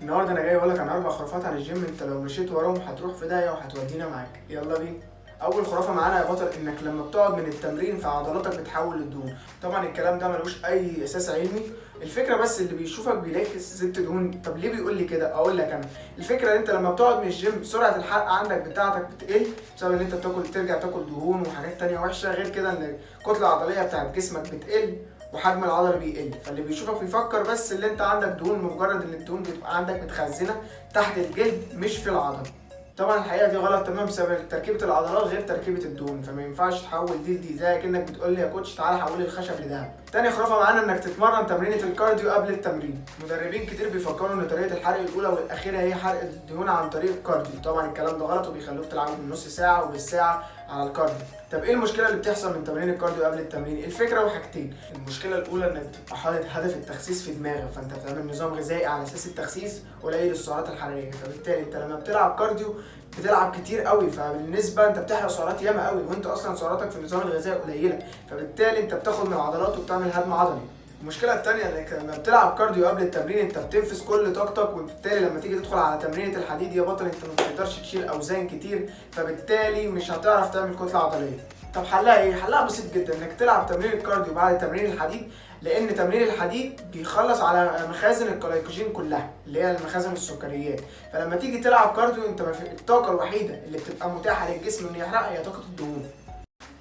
النهارده انا جاي اقول لك عن 4 خرافات عن الجيم، انت لو مشيت وراهم هتروح في داهية وهتودينا معاك. يلا بينا. اول خرافه معانا يا بطل، انك لما بتقعد من التمرين فعضلاتك بتحول للدهون. طبعا الكلام ده ملوش اي اساس علمي، الفكرة بس اللي بيشوفك بيلاقي زدت دهون. طب ليه بيقول لي كده؟ اقول لك انا الفكرة ان انت لما بتقعد من الجيم سرعة الحرق عندك بتاعتك بتقل بسبب ان انت بتاكل، ترجع تاكل دهون وحاجات تانية وحشة. غير كده ان الكتلة العضلية بتاعت جسمك بتقل وحجم العضلة بيقل، فاللي بيشوفك بيفكر بس ان انت عندك دهون، مجرد ان الدهون بتبقى عندك متخزنه تحت الجلد مش في العضلة. طبعا الحقيقة دي غلط تمام، بسبب تركيبه العضلات غير تركيبه الدهون، فما ينفعش تحول دي لدي، زي كانك بتقول لي يا coach تعالى حول لي الخشب لذهب. تاني خرافه معانا انك تتمرن تمرينه ال cardio قبل التمرين. مدربين كتير بيفكروا ان طريقه الحرق الاولى والاخيرة هي حرق الدهون عن طريق ال cardio. طبعا الكلام ده غلط، وبيخلوك تلعب من نص ساعة وبالساعه على ال cardio. طب ايه المشكلة اللي بتحصل من تمرين ال cardio قبل التمرين؟ الفكرة وحاجتين. المشكلة الاولى انك بتبقى حاطط هدف التخسيس في دماغك، فانت بتعمل نظام غذائي على اساس التخسيس قليل السعرات الحرارية، فبالتالي انت لما بتلعب cardio بتلعب كتير قوي، فبالنسبه انت بتحرق سعرات ياما قوي، وانت اصلا سعراتك في النظام الغذائي قليله، فبالتالي انت بتاخد من العضلات وبتعمل هدم عضلي. المشكلة الثانية انك لما بتلعب cardio قبل التمرين انت بتنفذ كل طاقتك، وبالتالي لما تيجي تدخل على تمرينه الحديد يا بطل انت ما بتقدرش تشيل اوزان كتير، فبالتالي مش هتعرف تعمل كتلة عضلية. طب حلها ايه؟ حلها بسيط جدا، انك تلعب تمرين ال cardio بعد تمرين الحديد، لان تمرين الحديد بيخلص على مخازن الجلايكوجين كلها اللي هي المخازن السكريات، فلما تيجي تلعب cardio انت الطاقة الوحيدة اللي بتبقى متاحة للجسم انه يحرقها هي طاقة الدهون.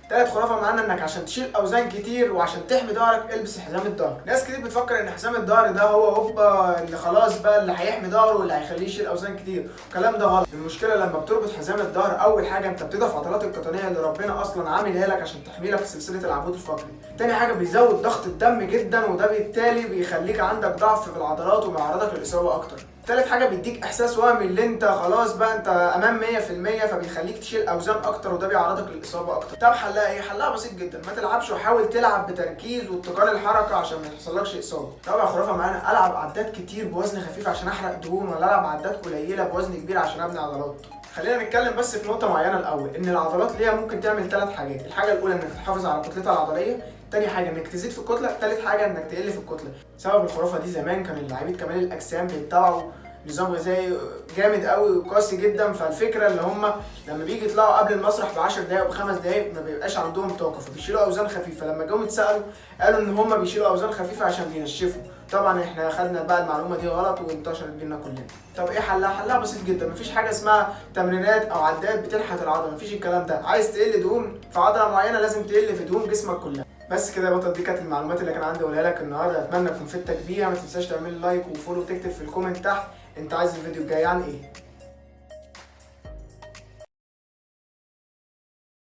تالت خرافه معانا انك عشان تشيل اوزان كتير وعشان تحمي ظهرك البس حزام الظهر. ناس كتير بتفكر ان حزام الظهر ده هو هوبا اللي خلاص بقى اللي هيحمي ظهره واللي هيخليه يشيل اوزان كتير، الكلام ده غلط. المشكلة لما بتربط حزام الظهر اول حاجة انت بتضعف عضلات القطنيه اللي ربنا اصلا عاملها لك عشان تحمي لك سلسلة العمود الفقري. تاني حاجة بيزود ضغط الدم جدا، وده بالتالي بيخليك عندك ضعف في العضلات وبيعرضك للاصابة اكتر. تالت حاجة بيديك احساس وهمي اللي انت خلاص بقى انت امام 100%، فبيخليك تشيل اوزان اكتر وده بيعرضك للاصابة اكتر. طب حلها ايه؟ حلها بسيط جدا، ما تلعبش وحاول تلعب بتركيز واتقان الحركة عشان ما يحصلكش اصابه. رابع خرافه معانا، العب عدات كتير بوزن خفيف عشان احرق دهون، ولا العب عدات قليله بوزن كبير عشان ابني عضلات. خلينا نتكلم بس في نقطة معينة الاول، ان العضلات ليها ممكن تعمل 3 حاجات. الحاجة الاولى انك تحافظ على كتلتها العضلية، تاني حاجة انك تزيد في الكتلة، تالت حاجة انك تقل في الكتلة. سبب الخرافة دي زمان كان اللاعبين كمال الاجسام بيتبعوا نظام غذائي جامد قوي وقاسي جدا، فالفكرة اللي هم لما بيجي يطلعوا قبل المسرح ب 10 دقائق وب5 دقائق ما بيبقاش عندهم طاقة، فبيشيلوا اوزان خفيفة. لما جم اتسالوا قالوا ان هم بيشيلوا اوزان خفيفة عشان بينشفوا. طبعا احنا خدنا بقى المعلومة دي غلط وانتشرت بينا كلنا. طب ايه حلها؟ حلها بسيط جدا، مفيش حاجة اسمها تمرينات او عدات بتنحت العضلة، مفيش الكلام ده. عايز تقل دهون في عضلة معينة لازم تقل في دهون جسمك كلها. بس كده يا بطل، دي كانت المعلومات اللي كان عندي اقولها لك النهارده، اتمنى اكون فدتك بيها. ما تنساش تعمل like و follow وتكتب في ال comment تحت انت عايز الفيديو الجاي عن ايه.